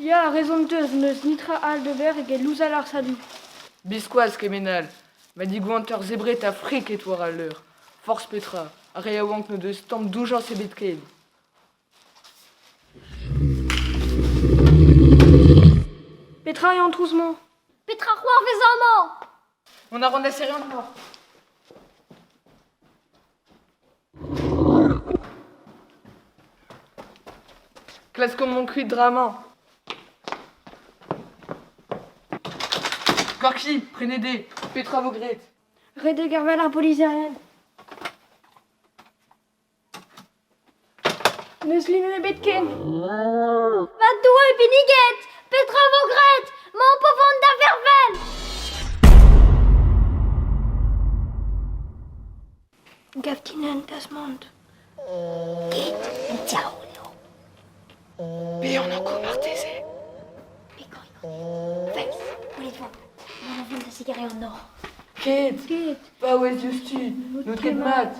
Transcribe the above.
Ya, rezon 'teus, n'eus netra all d'ober eget louzal ar sadoù. Biskoazh kement all. Ma digoanter zebret ha friket war al leur. Forzh petra, ar re yaouank n'o deus tamm doujañs ebet ken. Petra eo an trouz-mañ? Petra c'hoarvez amañ? Mont a ran da serriñ an nor. Klaskomp mont kuit dra-mañ. Gorki, prenez dezhe. Petra vo graet? Ret eo gervel ar boliserien. N'eus linenn ebet ken. Ma Doue benniget! Petra vo graet? Mañ o vont da vervel! Gav din un tasmant. Ket, un diaoul eo. Pe an Ankou marteze. Enfin, gwelet vo. Mont a vont da zegemer an nor. Ket, Ket. paouez diouzhtu, n'out ket mat.